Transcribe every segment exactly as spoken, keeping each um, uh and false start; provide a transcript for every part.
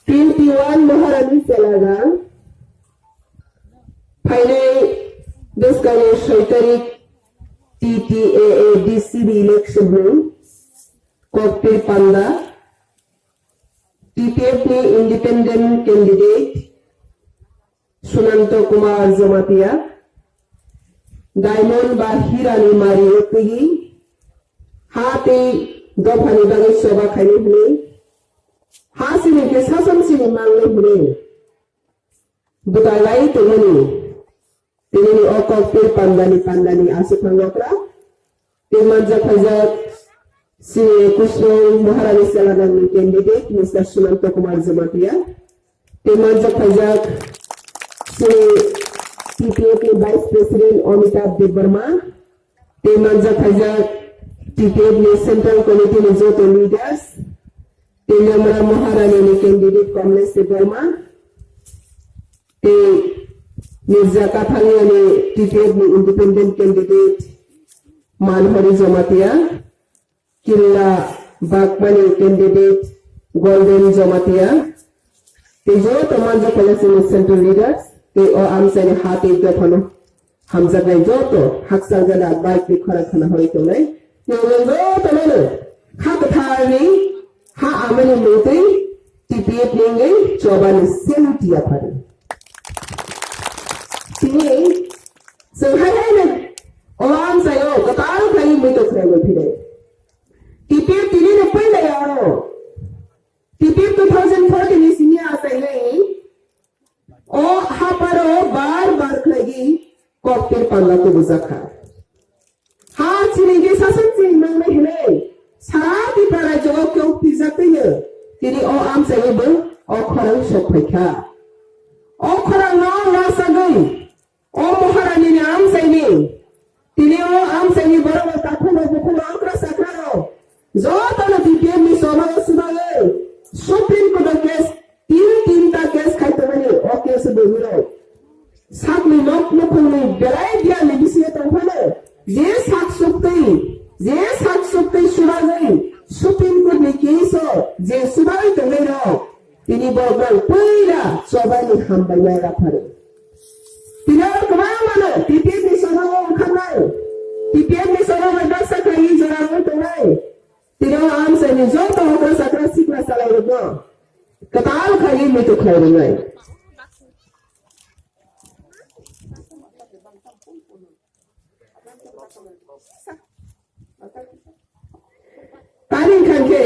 Twenty one Maharani Selagang phainai bwskangni soi tarik T T A A D C B election ni kokpir panda T P F ni independent candidate Sunanto Kumar Jamatia, diamond ba hirani mari rwtwi ha tei dophani bagwi choba khainai hwnwi, ha sini khe sason sini mangnai hwnwi bwtalai tongmani tinini o kokpir pandani pandani aswk phang okra. Tei manjak khaijak sini Kusung Maharani Selagang ni candidate Mister Sunanto Kumar Jamatia. Tei manjak khaijak sini T P F ni Vice President Amitabh Debbarma. Tei manjak khaijak T P F ni Central Committee ni joto leaders. Tei Lamra Maharani ni candidate Kamlesh Debbarma. Tei Mirza Kathaliani T P F ni independent candidate Manhori Jamatia, Killa Bagmani candidate Golden Jamatia, tei joto manjak khaijak chini central leaders, tei o amchaini ha tei dophano hamjaknai joto hakchal gana bike ni khorang khana horwi tongnai. Nangno joto nono kha kwtharni ha amani mungtwi T P F ni wngwi chobani selu tiya phari. Tini chwng hai haino o amchaio kwtal khlaiwi muitu khwlaino phinai. T P F tini no puila ya oro. T P F two thousand fourteen ni simi achainai o haparo bar bar khlaigwi koktir panda tubujakha. Ha chini khe sasak chini mangnai hinwi sara Tripura rajyo o kok twijak twino tini o amchaio bo o khorang sok phaikha. O khorang no rwchagwi o Maharani ni amchaini tini o amchaini borok takhuk rok bukhuk rok okra sakra rok joto no T P F ni choba o swbagwi Supreme Court o case tin tinta case khai tongmani o case o bo hwnwi rok. Sakni nok nukhungni belai biyangni bisingo tongphano je sak suktwi, je sak suktwi subagwi Supreme Court ni case o je subagwi tongnai rok, tini borok nang puila chobani hambai nai rapharo. Tini oro kwbangma no T P F ni soro o wngkha nai, T P F ni soro bai baksa khlaiwi jora rwi tongnai. Tini o amchaini joto okra chakra sikla chalairokno kwtal khlaiwi muitu khlai rwnai. Tani wngkha khe,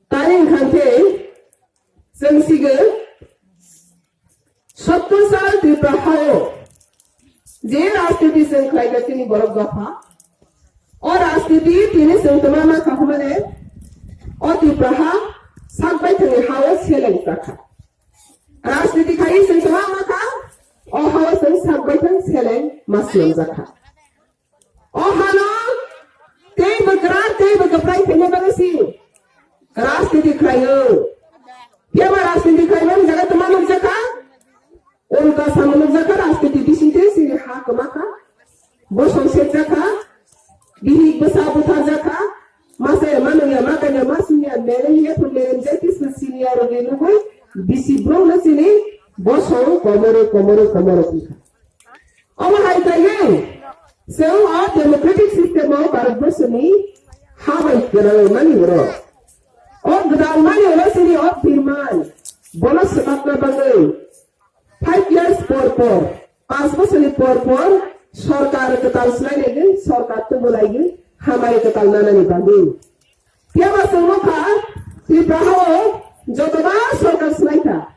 tani wngkha khe, chwng sigo sottor sal Tripura hao je rajniti chwng khlaikha chini borok dopha, o rajniti tini chwng twma ma kha hwnmale o Tripura ha sak baithangni hao seleng chakha. Rajniti khai chwng twma ma kha, o hao chwng sak baithang seleng ma swnamjakha. O hano teibo kwrak teibo kwprai khaina bagwi si rajniti khlaio. Phiya ba rajniti khlaimani jaga tongma nukjakha, ulta samo nukjakha, rajniti bisingtwi chini ha kwmakha, bosong sekjakha, bihik bwsa butharjakha, masa ya mano ya makanya masung ya mere ya thum mere jai kisma senior rogni nugwi bisi brong na chini bosong komoro komoro komoro wngkha. Omo hai khlaiwi chwng o democratic system o Bharat borso ni ha bai gwnang mani oro. O gwnang mani oro chini o birman bono swkakna bagwi five years por por, panch bosorni por por sorkar kwtal swlai laigwi, sorkar tubu laigwi, hamari kwtal nanani bagwi. Phiya ba chwng nukha Tripura o jotoba sorkar swlaikha,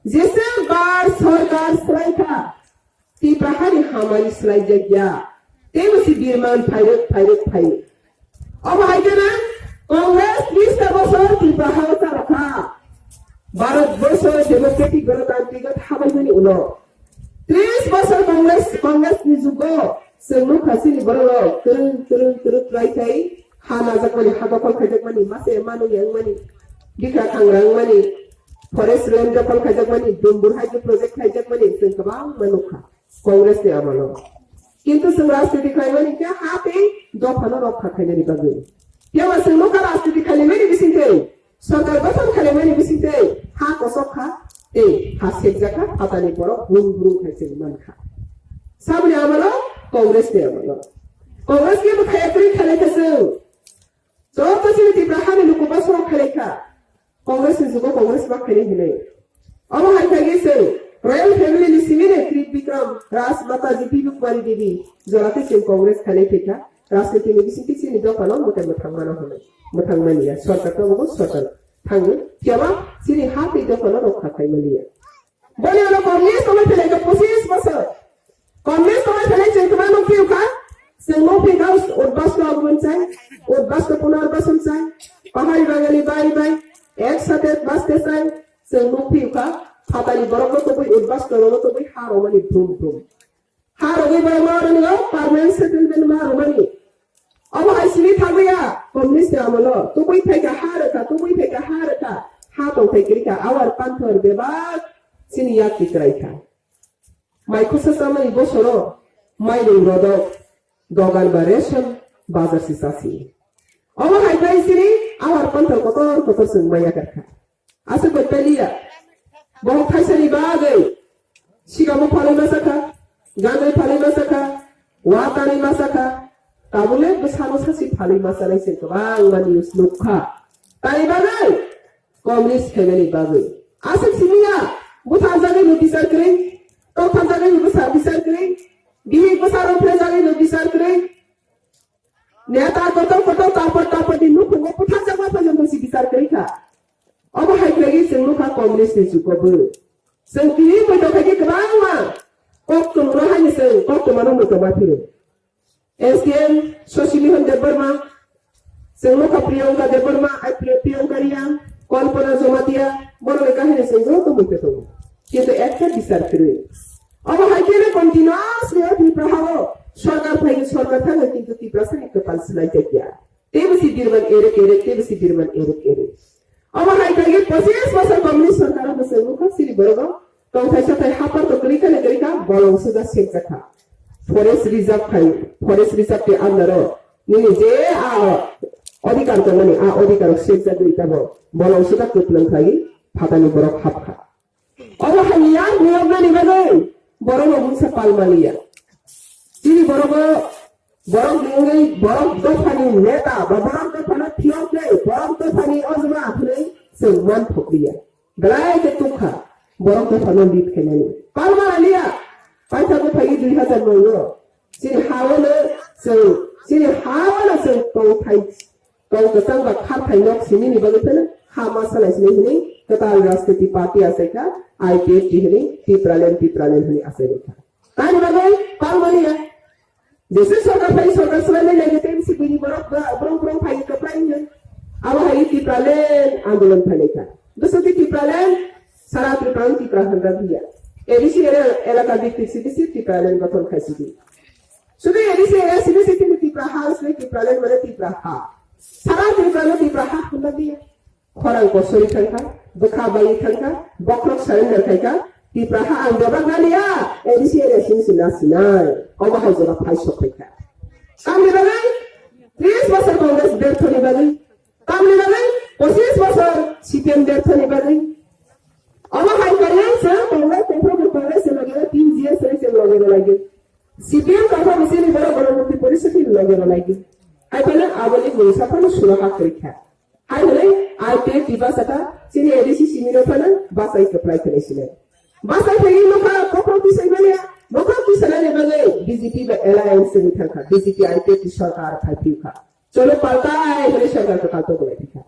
jesa bar sorkar swlaikha, Tripura hani hamari swlaijakya. Teibo si birman phairwk phairwk phai. Omo hai kheno Congress tris ta bosor Tripura hao charokha. Bharat borso democratic ganatantrik o thabaimani ulo tris bosor Congress, Congress ni jugo chwng nukha chini borok rok kwrwng kwrwng kwrwng kwrwng khai ha najakmani, ha dokhol khaijakmani, mase manu yangmani, bikha khangra wngmani, forest land dokhol khaijakmani, Dumbur hydro project khaijakmani chwng kwbangma nukha. Congress ni amolo. Kintu chwng rajniti khlaimani khe ha tei dophano rokha khainani bagwi. Phiya ba chwng nukha rajniti khailaimani bisingtwi, sorkar gothon khailaimani bisingtwi ha kosok kha tei ha sekjak kha, phatani borok brung brung khai chwng man kha. Saboni amalo, Congress ni amalo. Congress kebo khaya kwrwi khailai kha chwng. Joto chini Tipra hani luku basongo khailai kha. Congress ni jugo Congress ma khainai hinwi. Omo hai khe se Royal Family ni simi ni Tripikram Raj Mataji Bibu Kumari Devi jora tei chwng Congress khainai thwikha. Rajniti ni bisingtwi chini dopha no mwtai mwthang mano hinwi. Mwthang mani ya. Sorkar to bo sorkar thangwi. Phiya ba chini ha tei dopha no rokha khai mani ya. Boni ulo Communist tongwi phailai kha pochis bosor. Communist tongwi phailai chwng kwbang nukphiu kha. Chwng nukphi kha Udbasto Agumon chai, Udbasto Punarbason chai, Pahari Bangali bai bai, Ek Sate Baste chai. Chwng nukphiu kha, phatani borokno tubui, Udbasto rokno tubui ha romani brum brum. Ha rogwi borok ma rwngo permanent settlement ma rwmani. Omo hai simi thangya, Communist ni amolo tubui phaikha ha rwkha, tubui phaikha ha rwkha, ha tongthai kwrwikha, awar panthor bebak chini yak tikrai kha. Mai khosa chamani bosoro mairung rodok dogan ba ration bazar si chasi. Omo hai khlai sini awar panthor kotor kotor chwng maya karkha. Aswk bai paliya. Bohok thaisani bagwi sigamo phalwi ma sakha, ganai phalwi ma sakha, wa tanwi ma sakha, tabule bwsano sasi phalwi ma sanai se kwbangma news nukha. Tani bagwi Communist family bagwi. Aswk simiya, butharjagwi bo bichar kwrwi, tongtharjagwi bo bwsa bichar kwrwi, bihik bwsa rok phrajagwi bo bichar kwrwi. Neta kotor kotor tapor tapor ni nukhungo butharjakma phaino si bichar kwrwi kha. Omo hai khlaiwi chwng nukha Communist ni jugo bo. Chwng tini muitok khaikhe kwbangma kok tongmano haino chwng kok tongmano muitok ma phiro. S D M Sosimihan Debbarma, chwng nukha Priyanka Debbarma, ai Pri-, Priyanka Reang, Kalpana Jamatia, borokni kahini chwng joto muitok tongo. Kintu ekta bichar kwrwi. Omo hai khe continuously o Tripura hao sorkar phaini sorkar thangwi kintu Tiprasa ni kwpal swlai jakya. Tei bwsi birman erek erek, tei bwsi birman erek erek. Omo hai khe pochis bosor Communist sorkar o bwswk nukha chini borok o tongthai sathai hapar to kwrwi kha na kwrwi kha bolong suda sekjakha. Forest reserve khai, forest reserve tei andaro nini je a odhikar tongmani a odhikar o sekjagwi tabo bolong suda kwplwng khlaiwi phatani borok hapkha. Obo hai yang niyoknani bagwi borokno mungsa pal maliya. Chini borokno borok ni wngwi borok dophani neta ba borok dophano phiyoknai, borok dophani ojma aphwnwi chwng man thokliya. Belai khe tukha borok dophano lead khainani. Pal maliya. Paithago phaiwi dui hazar noi o. Chini ha-o no chwng, chini ha-o no chwng tongthai, tong kwchang ba kharthai nok simi ni bagwi phano ha ma salai sini hwnwi kwtal rajniti party achai kha, I P F T hwnwi Tipraland, Tipraland hwnwi achai kha. Tani bagwi pal maliya. Jesa sorkar phai sorkar swlainai nai tei bisi bini borok ba-, borok borok phai kwplai hwnwi. Abo hai Tipraland andolon phailai kha. Bwswk Tipraland, sara Tripura Tipra handra biya. A D C area elaka biktik sidi si Tipraland gothon khai sidi. Sudu A D C area sidi si tini Tipra ha, usle Tipraland mane Tipra ha. Sara Tripura no Tipra ha hwnba di. Khorang kosori thangkha, bwkha bai thangkha, bokhorok surrender khaikha, Tipra ha ang bebak naliya, A D C area sini sina sinai. Obo hai jora phai sok khaikha. Tamni bagwi, tris bosor Congress berthoni bagwi. Tamni bagwi, pochis bosor C P M berthoni bagwi. Omo hai kariang se Congress tongthok Congress se loge tin G S se loge loge. C P M tongthok se ni borok borok mukti porishad ni loge loge. Ai pele aboni mungsa phano suro ha kwrwi kha. Hai hwnwi I P F T basa kha chini A D C simi rok phano bachai kwplai khlai sinai. Bachai khlai no kha kokro tisai mani, kokro tisai nani bagwi B J P ba alliance ni thangkha, B J P I P F T sorkar phai phiu kha. Cholo paltai hwnwi sorkar kwtal tongwi thangkha.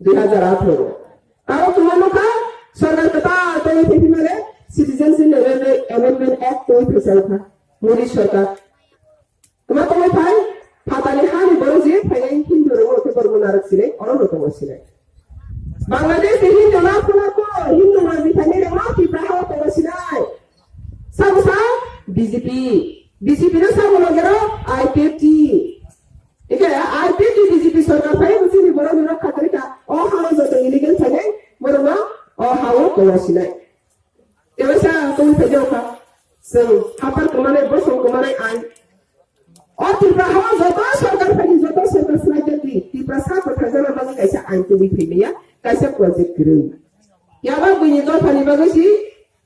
Dui hazar atharo. Aro tuma nukha, sorkar kwtal tongwi thangphimale, Citizenship Amendment Act tongwi thangsa wngkha, Modi sorkar. Tuma tongwi phai, phatani hani borok je phainai Hindu rokno khe borokno narwk sinai, oro no tongo sinai. Bangladesh ni Hindu no phunarkho, Hindu rok je phainai rokno Tipra hao tongo sinai. Sabo sa B J P, B J P no sabo logero I P F T. Ike I P F T B J P sorkar phai bo chini borok ni rokha kwrwi kha. O hao joto illegal phainai borok no o hao tongo sinai. Teisa tong phai jao kha. Chwng hapar kwmanai, bosong kwmanai ai. O Tripura hao joto sorkar phai joto sorkar swlai jati. Tiprasa kwthang jana bagwi kaisa ain tubui phaimaya, kaisa project kwrwi. Yaba buini dophani bagwi si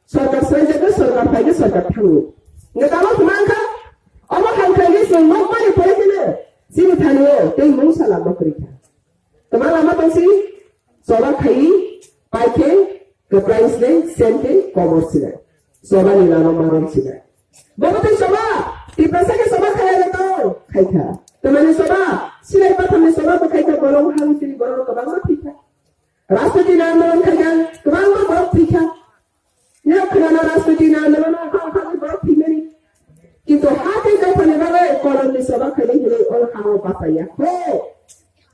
sorkar swlaijak, sorkar phaikhe sorkar thango. Nge tamo thuma wngkha, omo hai khaikhe chwng nokmani pore kheno chini thani-o tei mungsa lama kwrwi kha. Tama lama tongsi, choba khai, paikhe, kwplai sinai, sen khe, komor sinai. Choba ni lama maron sinai. Bobo tei choba, Tiprasa khe choba khaya le to, khai kha. Tamani choba, sinai pathamni choba bo khai kha, borok hang sini borok kwbangma thwi kha. Rajniti ni andolon khai kha, kwbangma borok thwi kha. Nini khwnana rajniti ni andolon o kha kha borok thwimani. Kintu ha tei dophani bagwi kolomni choba khainai hinwi o ha-o bachaya kho.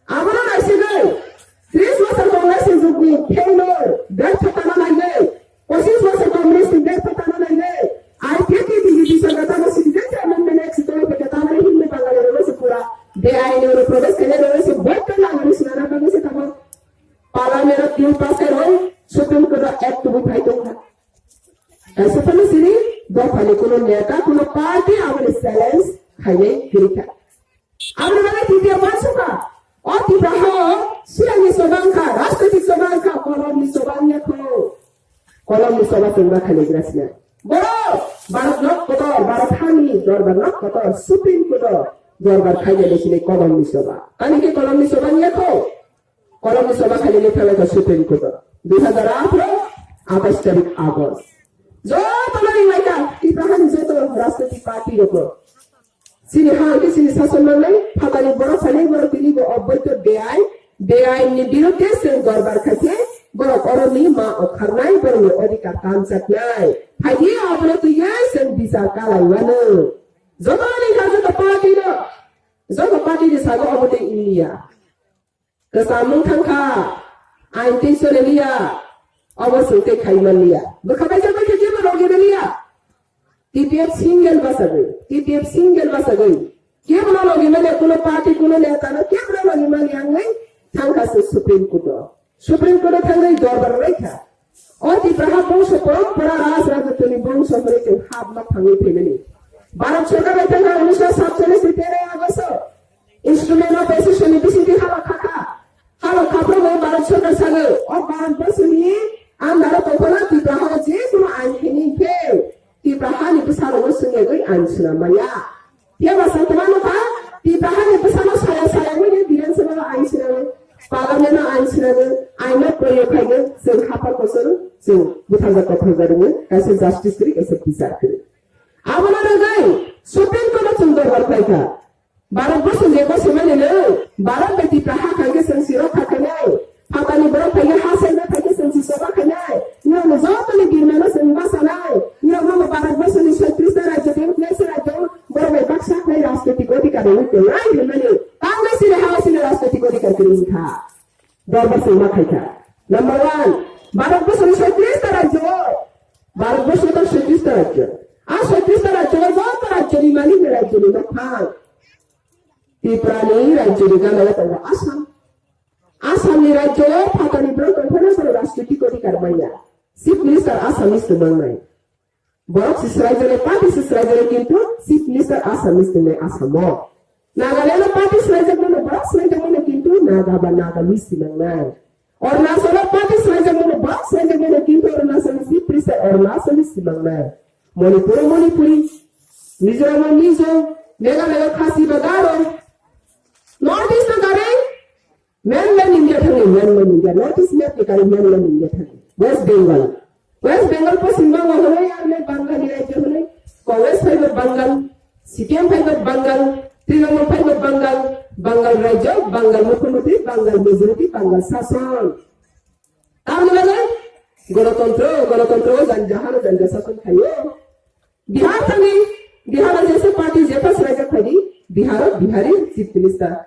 Abono naisigwi, tris bosor Congress ni jugni failure, bertho tana naigwi, pochis bosor Congress ni bertho tana naigwi, I P F T T V T sorkar tamo citizenship amendment act sitolo peke tamani himni Bangali rogwi se pura beaini oro protesh khainai rogwi se boycott lagani sinana bagwi se tamo Parliament o bill pass khairoi Supreme Court o act tubui phai tongkha. Kaisa phano chini dophani kuno neta, kuno party aboni challenge khainai kwrwi kha. Aboni bagwi T P F uansukha, o Tipra ha o swrangni choba wngkha, rajnoitik choba wngkha, kolomni choba wngya kho. Kolomni choba chwngma khainai gra sina. Borok Bharat nok kotor, Bharat hani dorbar nok kotor, Supreme Court o dorbar khainai sini kolomni choba. Ani khe kolomni choba wngya kho. Kolomni choba khainani phailai kha Supreme Court o. Dui hazar atharo, atais tarik August. Joto no ringlaikha, Tipra hani joto rajnoitik party rokno. Chini ha hwnkhe chini sason mangnai, phatani borok phainai borok tini bo oboido beain, beain ni birodhe chwng dorbar khaikhe, borok oroni ma okharnai, borokni odhikar tanjaknai. Phaidi abono twiwi chwng bichar kalaiwano. Joto no ringkha joto party no, joto party ni sago obo tei India. Kwcham wng thang kha, ain tei chole liya, obo chwng tei khai man liya. Bwkha bai jak bai khe kebo logi man liya. T P F single bachagwi, T P F single bachagwi. Kebo no logi man liya, kuno party, kuno neta no kebo no logi man liya wngwi thang kha se Supreme Court o. Supreme Court o thangwi dorbar rwlai kha. O Tipra ha bongso porompora raj rajotoni bongso hwnwi chwng hap ma thangwi phaimani. Bharat sorkar bai thangkha unisho satcholish ni terai August o instrument of accession ni bisingtwi halo khakha. Halo khaprokbo Bharat sorkar salo o Bharat borsoni andaro tongphano Tipra ha je kono ain khaini khe Tipra hani bwsarokno swngyagwi ain swnam maya. Phiya ba sa kwbangma kha, Tipra hani bwsano saya saya wngwi Bidhan Sabha o ain swnamwi, Parliament o ain swnamwi, ain no proyog khaigwi, chwng hapar kochoro, chwng butharjak kotharjak rwngwi, kaisa justice kwrwi, kaisa bichar kwrwi. Abono rwgwi Supreme Court o chwng dorbar khlai kha. Bharat borsoni je koso mani no, Bharat bai Tipra ha khaigwi chwng si rokha khainai. Phatani borok phaikhe ha sengwi phaikhe chwng si choba khainai. Nirokno jotoni birmano chwng ma sanai. Nirokno bo Bharat borsoni soitrish ta rajyo tei tris rajyo borok bai baksa khlai rajnoitik odhikar rwui tongnai hwnmani. Tangwi chini ha chini rajnoitik odhikar kwrwi wngkha. Dorbar chwng ma khaikha. Number one, Bharat borsoni soitrish ta rajyo. Bharat borsoni soitrish ta rajyo. A soitrish ta rajyo joto rajyoni malik ni rajyoni nokhang. Tripurani rajyoni gana o tongo Assam. Assamni rajyo o phatani borok tongphano borok rajnoitik odhikar manya. Chief Minister Assamese se mangnai. Borok se swraijak nai, party se swraijak nai, kintu Chief Minister Assamese tongnai Assam o. Nagaland o party swraijak mano, borok swraijak mano, kintu Naga ba Nagamese se mangnai. Arunachal o party swraijak mano, borok swraijak mano, kintu Arunachal ni Chief Minister Arunachalese se mangnai. Manipur o Manipuri, Mizoram o Mizo, Meghalaya o Khasi ba Garo. North East o gari, mainland India thangwi, mainland India, North East map ni kari mainland India thangwi. West Bengal. West Bengal Paschim Banga hwnwi arni Bangali rajyo hwnwi. Congress phaibo Bangal, C P M phaibo Bangal, Trinamool phaibo Bangal, Bangal rajyo, Bangal mukhyamantri, Bangal majority, Bangal sason. Tamni bagwi gonotontro, gonotontro o jani jahano jani ja sason khaio. Bihar thangwi, Bihar o jesa party jepha swraijak phaidi, Bihar o Bihari chief minister.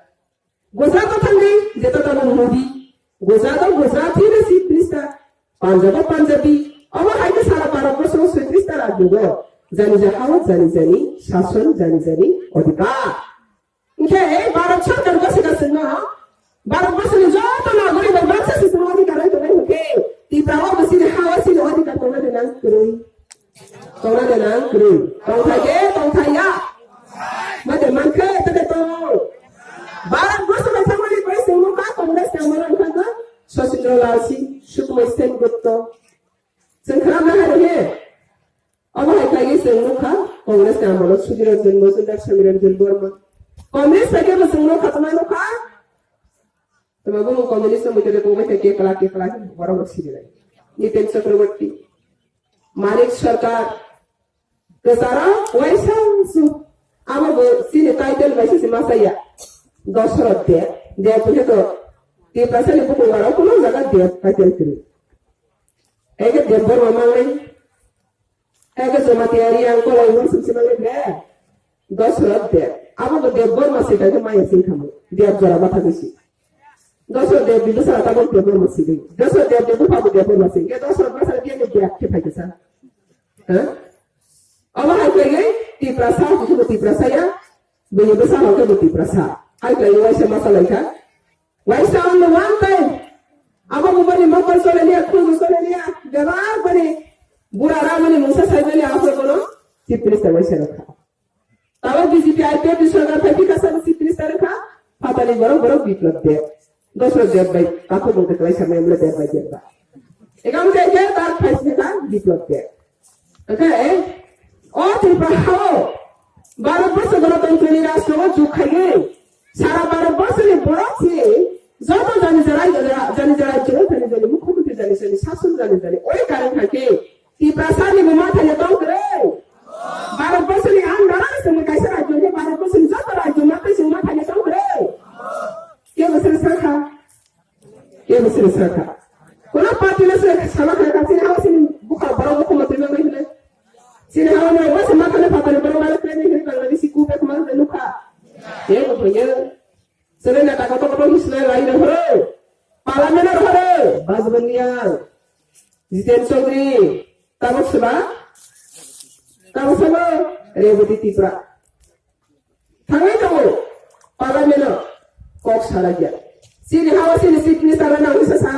Gujarat o thangwi, jeta tamo Modi. Gujarat o Gujarati no chief minister. Punjab o Punjabi. Omo hai khe sara Bharat borsongo soitrish ta rajyo o jani ja hao jani jani sason jani jani odhikar. Hinkhe Bharat sorkar gosika chwngno Bharat borsoni joto nagorik bai baksa se chwng odhikar rwi tongnai hinkhe Tipra o bo chini ha o chini odhikar tongna de nang kwrwi. Tongna de nang kwrwi. Tongthai de tongthai ya. Mate mankhe tete tong. Bharat borso bai thangmani bai chwng Lal Singh, Sukhmay Sen Gupta. Chwng khwnamna hai rw he. Omo hai khlaiwi chwng nukha Congress ni amolo Sudhir Ranjan Majumdar, Samir Ranjan Borma. Congress hai khe bo chwng nukha, tongma nukha. Tongma bo communist no muitere tongbai khe kekla kekla khe borok rok siri lai. Nitin Chakraborty, Manik Sarkar, Kwcharo waisa su. Abo bo chini title bai se ma saya. Dosrot de. De puhe to Tiprasa ni buku waro kuno jaga de title kiri. Ege de Borma mangai. Ege Jamatia Reang kolai won sum sima le de. Dosrot de. Abo bo de Borma se kai maya sing khamu. De jora batha bisi. Dosrot de bibu sara tabok de Borma sing. Dosrot de bibu pabu de Borma sing. Ke dosrot basa de de de ke phai kisa. Huh? Omo hai khlaiwi Tiprasa, khe bo Tiprasa ya, bini bwsa hwn khe bo Tiprasa. Hai khlaiwi waisa ma salai kha. Waisa only one time. Abo bo bani mokol chole liya, khulmu chole liya, bebak bani bura ra bani mungsa sai bani aphuru bono Chief Minister waisa rw kha. Tabo B J P I P F ni sorkar phai phika sabo Chief Minister wngkha, phatani borok borok Biplab Deb. Dosrok Deb bai, takhuk mungkha kwlai sama M L A Deb bai Deb bai. Ekam khe khe tar phai phika Biplab Deb. Oke, o Tripura hao, Bharat Borsho Ganatantrani Rashtra o juk khaiwi, sara Bharat Borsho ni borok si, joto jani jara, jani jara, jani jani mukhyamantri jani jani, sason jani jani, oi karang kha khe, Tiprasa ni bo ma thani tong kwrwi. Bharat Borsho ni ang dara se ni kaisa rajyo ni Bharat Borsho ni joto rajyo ma thani se ma thani tong kwrwi. Ke bo sir sakha. Ke bo sir sakha. Kono party na se sama kha ka sini hawa sini bukha borok bukha ma twi ma hinle. Sini hawa ma wa se ma thani phatani borok ma le kre ni hin Bangladeshi ku pe ma le lukha. Ke bo ye. Sere neta koto koto hisnai lai rohoro. Parliament rohoro. Bajbaniya. Jiten Chaudhary. Tabok seba. Tabok seba. Rebati Tripura. Thangai tongo. Parliament o. Kok salaiya. Sini hawa sini chief minister na nang sa sa.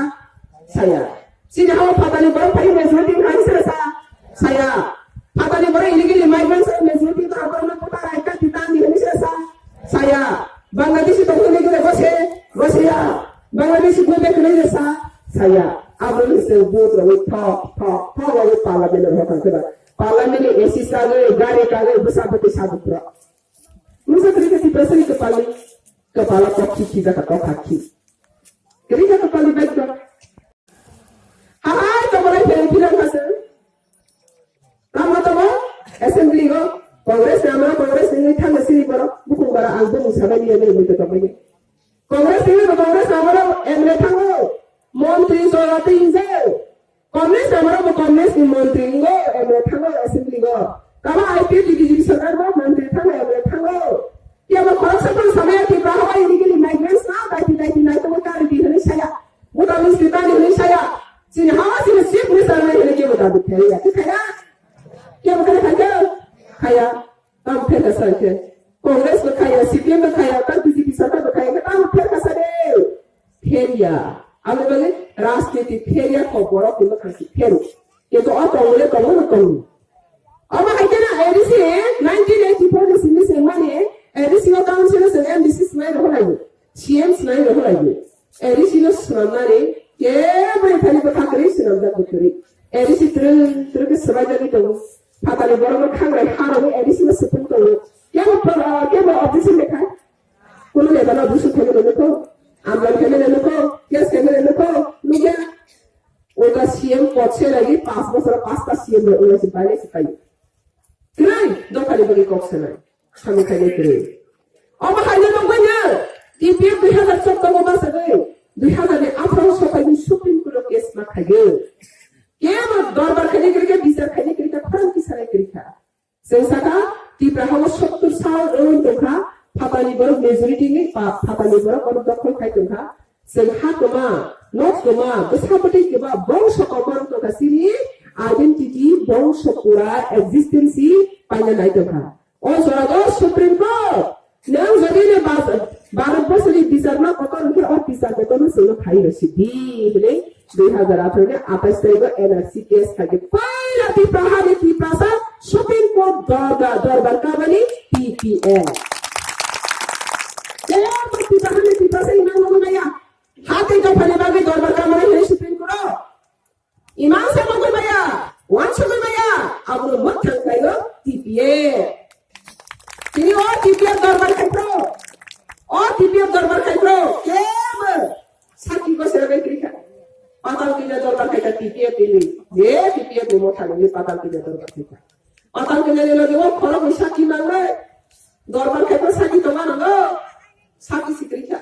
Saya. Sini hawa phatani borok phai majority nang sa sa. Saya. Phatani borok illegally migrants o majority ba borok na kota raika titan di sa sa. Saya. Bangladeshi tongthokni gure gose, gose ya. Bangladeshi gome kwrwi resa, saya. Aboni se vote rwi thok, thok, thok rwi parliament rwi thok thok. Parliament ni A C sagwi, gari kagwi, bwsa bwtwi sabuk rok. Musa kwrwi khe Tiprasa ni kwpalni, kwpala kok khi khi jaka kok ha khi. Kwrwi khe kwpalni bai kok. Hai, tongbolai phai philang khaswk. Tamo tamo assembly go Congress ni amra Congress ni thangna sini borok bukung bara ang bumung sabai ni ani muitu tongbai ni. Congress ni bo Congress amra M L A thango, montri sora tinje. Congress amra bo Congress ni montri ngo M L A thango assembly go. Kama I P F ni B J P sarkar bo montri thango M L A thango. Kebo khoroksa tong samaya Tripura hawa illegally migrants na daiti daiti nai tongwi kari di hwnwi saya. Buta misti tani hwnwi saya. Chini hawa chini chief minister nai hwnwi kebo dabi khaya. Khe khaya? Kebo khaya khaya? Khaya. Tamo pherka sa khe. Congress bo khaya, C P M bo khaya, tamo B J P sarkar bo khaya, khe tamo pherka sa de. Pherya. Abo bale rajniti pherya ko borok kuno khasi pheru. Kintu o tongmani tongmani tongmani. Omo hai kheno A D C nineteen eighty-four ni simi se mani A D C o council se M D C swmai rw lai, C M swmai rw lai. A D C no swnamnani kebo thani bwkha kwrwi swnamjak bwtwrwi. A D C twrwng twrwng khe swmai jagwi tongo. Phatani borok no khangrai ha rwwi A D C no swpung tongo. Kebo pro-, kebo objection lekha. Kuno neta no objection khaimani nukho. Amran khaimani nukho. Case khaimani nukho. Nukya. Ota C M pod se lagi pas bosor pasta C M rok wngya se bai se pai. Kwrwi dophani bagwi kok sanai. Samung khainai kwrwi. Omo haino nukbaino T P F dui hazar choudo o bachagwi dui hazar ni atharo sophai ni Supreme Court o case ma khaigwi. Kebo dorbar khainai kwrwi khe bichar khainai kwrwi khe khorang kisanai kwrwi kha. Chwng sakha, Tripura hao sottor sal wng tongkha, phatani borok majority ni pa-, phatani borok oro dokhol khai tongkha. Chwng ha kwma, nok kwma, bwsa bwtwi kwma, bongso kwma wng tongkha, chini identity, bongso pura existence paina nai tongkha. O jora o Supreme Court Nwng jodi ni bas-, Bharat borsoni bichar no kotor hwnkhe o bichar kotor no chwngno khai rw sidi hwnwi dui hazar atharo ni atais tarikh o N R C case khai khe paila Tipra hani Tiprasa Supreme Court dorbar, dorbar kabani T P F. Kebo Tipra hani Tiprasa imang no maya. Hati dophani bagwi dorbar kabani hwnwi Mothani ni patal kini dorbar khaikha. Patal kini ni loge o khorok ni sakhi mangnai. Dorbar khaikha sakhi tongma nango. Sakhi sikri kha.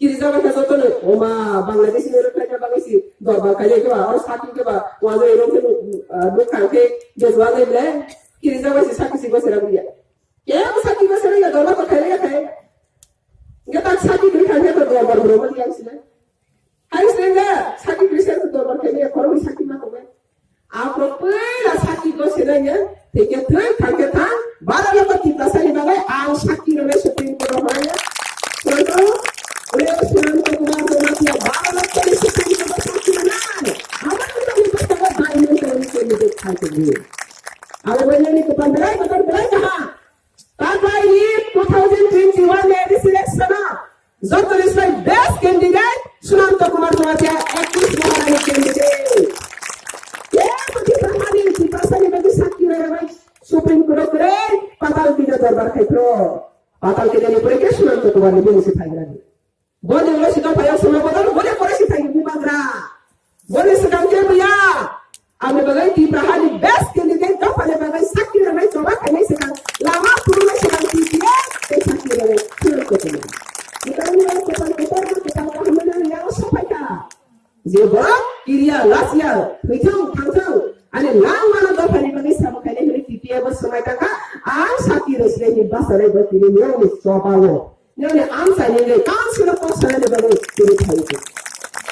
Kirijak bai kha joto no. Oma Bangladesh ni rok khaikha bagwi si dorbar khaikha ba. Oro sakhi khe ba. Wajo ero khe nuk kha khe. Jezwa le le. Kirijak bai si sakhi si gosera buya. Kebo sakhi gosera ya dorbar ko khaile ya khai. Nge tak sakhi dui khaikha to dorbar bro ma yang sila. Hai sila sakhi dui sila dorbar khaile ya khorok ni sakhi ma tongma. Aphuru puila sakhi go sinai ya, theke thang, thang ke thang, bara loko Tiprasa ni bagwi ang sakhi rwnai Supreme Court o hwnai ya. Swnamto, ore Swnamto Kumar Jamatia bara loko ni Supreme Court o sakhi rwnai. Abo ni bagwi bwskango diamond tongwi candidate khai tongwi. Abo bai nini kwpal belai, kwpal belai kaha. Taklai ni two thousand twenty-one ni election o joto ni slai best candidate Swnamto Kumar Jamatia, ekis Maharani candidate. Kebo Tiprasa ni, Tiprasa ni bagwi sakhi rwnai Supreme Court o kwrwi patal kini dorbar khai phro. Patal kini ni pore khe Swnamto Kumar ni bini se phaigrani. Boni ulo sika phaiya solo bodol, boni pore si thai bubagra. Boni swkang khe buya. Ani bagwi Tipra hani best candidate dophani bagwi sakhi rwnai choba khainai swkang. Lama phurunai swkang T P F tei sakhi rwnai Swnamto Kumar. Ni karon ni karon kwtal kwtal kwtal kaham mwnwi yang sophaikha. Je borok kiriya lachiya thwithung thangthung ani langmano dophani bagwi samung khainai hwnwi T P F o swmai tangkha. Ang sakhi rwsle ni bwsarwi bo tini nini choba o. Nini amchaini le council o kok sanani bagwi tini phai di.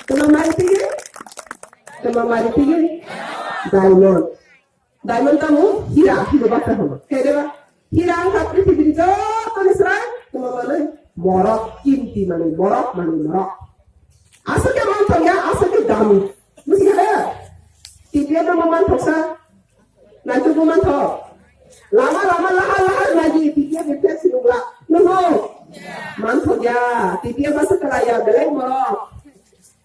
Tuma mari tigi? Tuma mari tigi? Diamond. Diamond tamo hira, hira bakta hamo. Kede ba? Hira ang kha prithibini joto ni srai, tuma manwi morok, kimti manwi morok, manwi morok. Aswk khe manthok ya, aswk khe dami. Buji kha? T P F no manthok sa? Naitukgo mantho. Lama lama lahar lahar nagi T P F ni flag sinukla. Nungo. Mantho ya. T P F asa kala ya belai moro.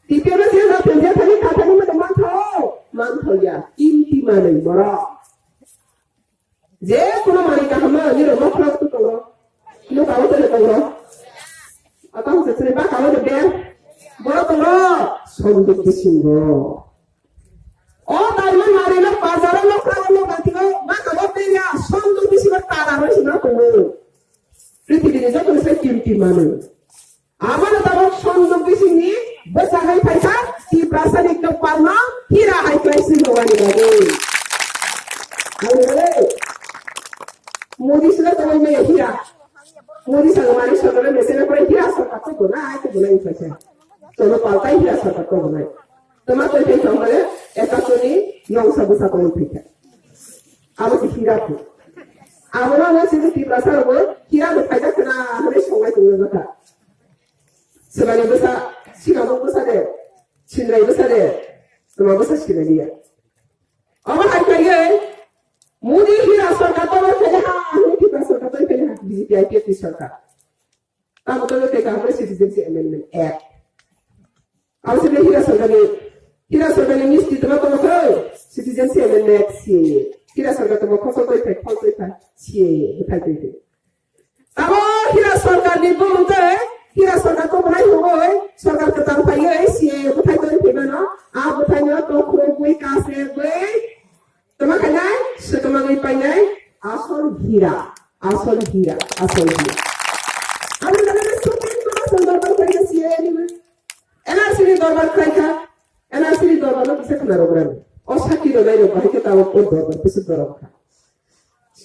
T P F asa ya penja thani kathani mata mantho. Mantho ya. Kimti manwi moro. Je kuno mani kahama ni ro mokhlok tu tongo. Nuka o tele tongo. Atang se sini baka o de ber. Boro tongo. Sonduk bisingo. O Diamond Mari no bazar o nokla o nokla tino baka o tenya sonduk bisingo tara roi sina tongo. Prithibi ni joto se kim kim manu. Abo no tabok sonduk bising ni bwsa hai phaikha Tiprasa ni kwpal no hira hai khlai si rwani bagwi. Ayo re. Modi sila tongo me hira. Modi sa mari sodore mesene pore hira sa kato bona ai to bona iphaikha. Tono paltai hira sa kato bona. Tama tei tei tong kare, ekatoni yongsa bwsa tongwi phaikha. Abo se hira phu. Abo no no sini Tiprasa rogo hira no phaikha khna hwnwi songnai tongwi bwkha. Swbani bwsa, sinamung bwsa de, sinrai bwsa de, tama bwsa sinai liya. Abo hai khlaiwi, Modi hira sorkar tongwi phaikha, hwnwi Tiprasa sorkar tongwi phaikha, B J P I P F ni sorkar. Tamo tongwi phaikha hwnwi Citizenship Amendment Act. Abo se hira sorkar ni, hira sorkar ni misti tongma tongma khe Citizenship Amendment C A A. Hira sorkar tongma khosol twi phai, khol twi phai C A A bwthai twi twi. Tamo hira sorkar ni bumung tei hira sorkar tongmani hwnwi sorkar kwtal phaiwi C A A bwthai twi phai mano. A bwthai no tokhorogwi kasegwi Tama khainai, swtwmani painai, asol hira, asol hira, asol hira. Aboni bagwi Supreme Court o chwng dorbar khlaikha C A A ni, N R C ni dorbar khlaikha, N R C ni dorbar no kisa khna rwgrani. O sakhi rwnai rok bahai khe tabuk o dorbar bwswk dorok kha.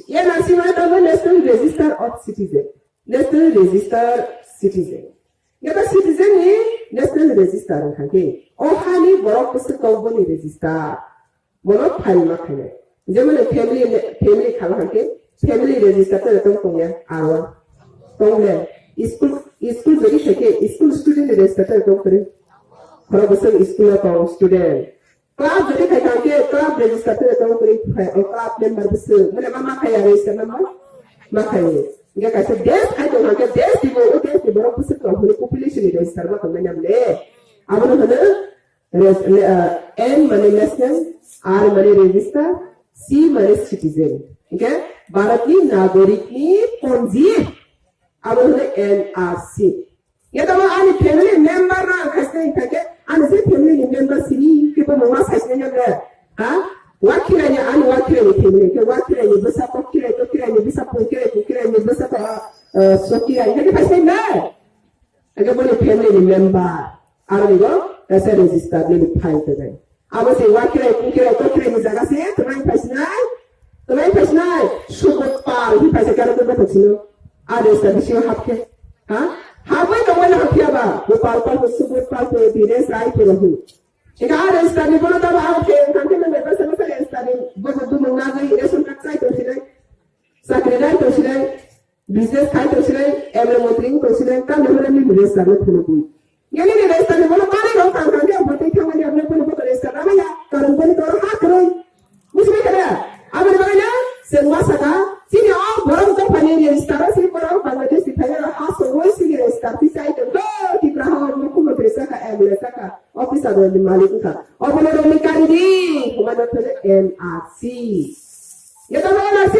N R C mane tamo National Register of Citizen. National Register Citizen. Yata citizen ni National Register wngkha khe. O hani borok bwswk tong boni register. Bono file ma khainai. Jemon family, family khala hwnkhe family register tei tong tongya aro tongya. School, school jodi khaikhe school student register tei tong kwrwi. Khorok bwswk school o tong student. Club jodi khaikha hwnkhe club register tei tong kwrwi. O club member bwswk. Mane ma ma khaiya register ma ma? Ma khaiya. Hwnkhe kaisa desh khai tong hwnkhe desh ni bo, o desh ni borok bwswk tong hwnwi population ni register ma tong nai namle. Abono hwno Res-, le-, ah, N mane national, R mane register, C mane citizen. Hingke Bharatni nagorikni ponji, abo hwno N R C. Ye tamo ani family member na ang khaisne hingkha khe, ani je family ni member sini, kibo mama saisne nyamre, ha? Wakhi Sokia, ini kita sih na. Ake boni family ni member. Aro ni go, kasa register ni file to gai. Abo se wa kira, ku kira, ko kira ni jaga se, to nai paisnai. To nai paisnai. Subot pal, hi paisa karo to beto sino. Ade sta bisi hapke. Ha? Hapwe to wala hapke ba. Gopal pal ko subot pal ko dire sai ko rahu. Ika ade sta ni bono to ba hapke, kan ke member sa sa sta ni bono dumung na gai, ration card sai to sino. Sakri dai to sinai, business khai to sinai, M L A montri to sinai, kam de hore ni minister no phunu bui. Yani ni minister ni bono kare ro kam kam de bote thang ni apne phunu bote minister na ya, karon bono to ha kare. Musi kare, abani bagana, sen wasaka, sini o borom to pani minister si borom Bangladesh si thaya ha so woi si minister si sai to, Tipra ha mukhyamantri saka, M L A saka, officer ni malik ka. Obono ro ni kari di, humano thole N R C. Yata N R C,